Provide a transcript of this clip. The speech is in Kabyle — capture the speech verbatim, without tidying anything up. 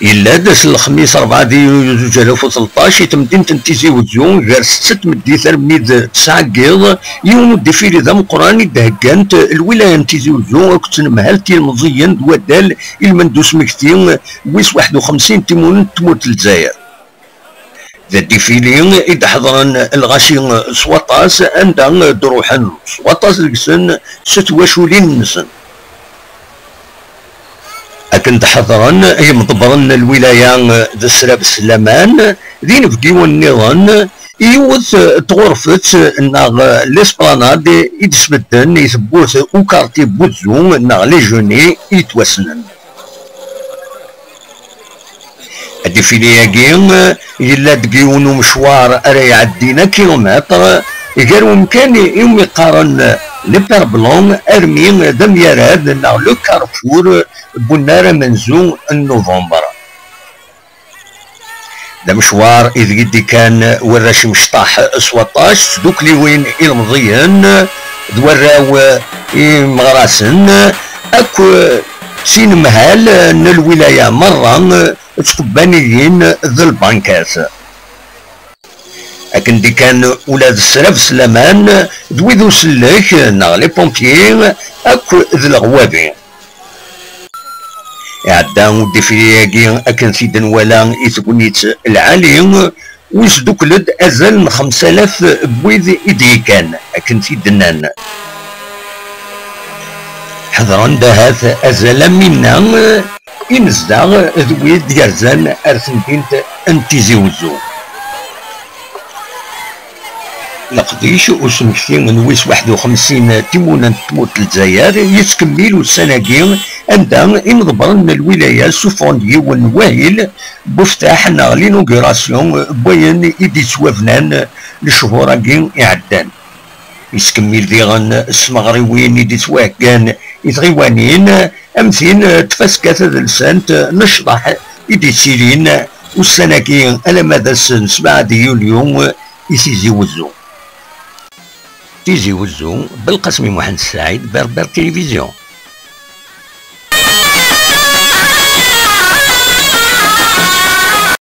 Yella-d ass n lexmis rebɛa di yunyu zuǧ alaf u tleṭṭac i temdint n Tizi Wezzu, gar setta tmeddit armi d tesɛa n yiḍ, yiwen udifili d ameqqran i d-heggant lwilaya n Tizi Wezzu akked tnemhalt ilmeẓiyen d waddal i lmend usmekti wis waḥed u xemsin timunent n tmurt n Lezzayer. D adifili i d-ḥeḍren lɣaci s waṭas, anda d-ruḥen s waṭas deg-sen s twaculin-nsen. Akken d-ḥeḍren yimḍebbren n lwilaya d srabes n laman d inebgiwen nniḍen, yiwet n tɣurfet neɣ l'esplanade i d-sbedden i tewwurt ukarti n Wezzu neɣ les Jeunes i yettwassnen. Adifili-agi yella deg yiwen umecwar ara iɛeddin akilumitr gar umkan iwumi qqaren le Père Blanc armi d amyarad neɣ le carrefour n unnar amenzu n November. D amecwar ideg i d-ikkan warrac imecṭaḥ s waṭas, s tdukliwin ilmeẓiyen d warraw imeɣrasen akk s inemhal n lwilaya merra d tqebbaniyin d lbankat. Akken d-ikkan ula d srabes n laman d wid usellek neɣ les pompiers akk d leɣwabi. Iɛedda udifili-agi akken t-id-nwala i tegnit lɛali, u yesdukel-d azal n xemsa alaf n wid i d-yekkan akken t-id-nnan. Ḥeḍren-d ahat azal am winna imezdaɣ d wid yerzan ar temdint n Tizi Wezzu. Leqdic usmekti n wis waḥed u xemsin timunent n tmurt n Lezzayer yettkemmil ussan-agi, anda imḍebbren n lwilaya ssufɣen-d yiwen n wahil n weftaḥ neɣ l'inauguration n wayen i d-yettwabnan lechur-agi iɛeddan. Yettkemmil diɣen s tmeɣriwin i d-yettwaheggan i tɣiwanin, am tin n tfaska tadelsant n ccḍeḥ i d-yettilin ussan-agi alamma d ass n sebɛa di yulyu i Tizi Wezzu. Tizi Wezzu, Belqasem Muḥend Saɛid, Berber Télévision.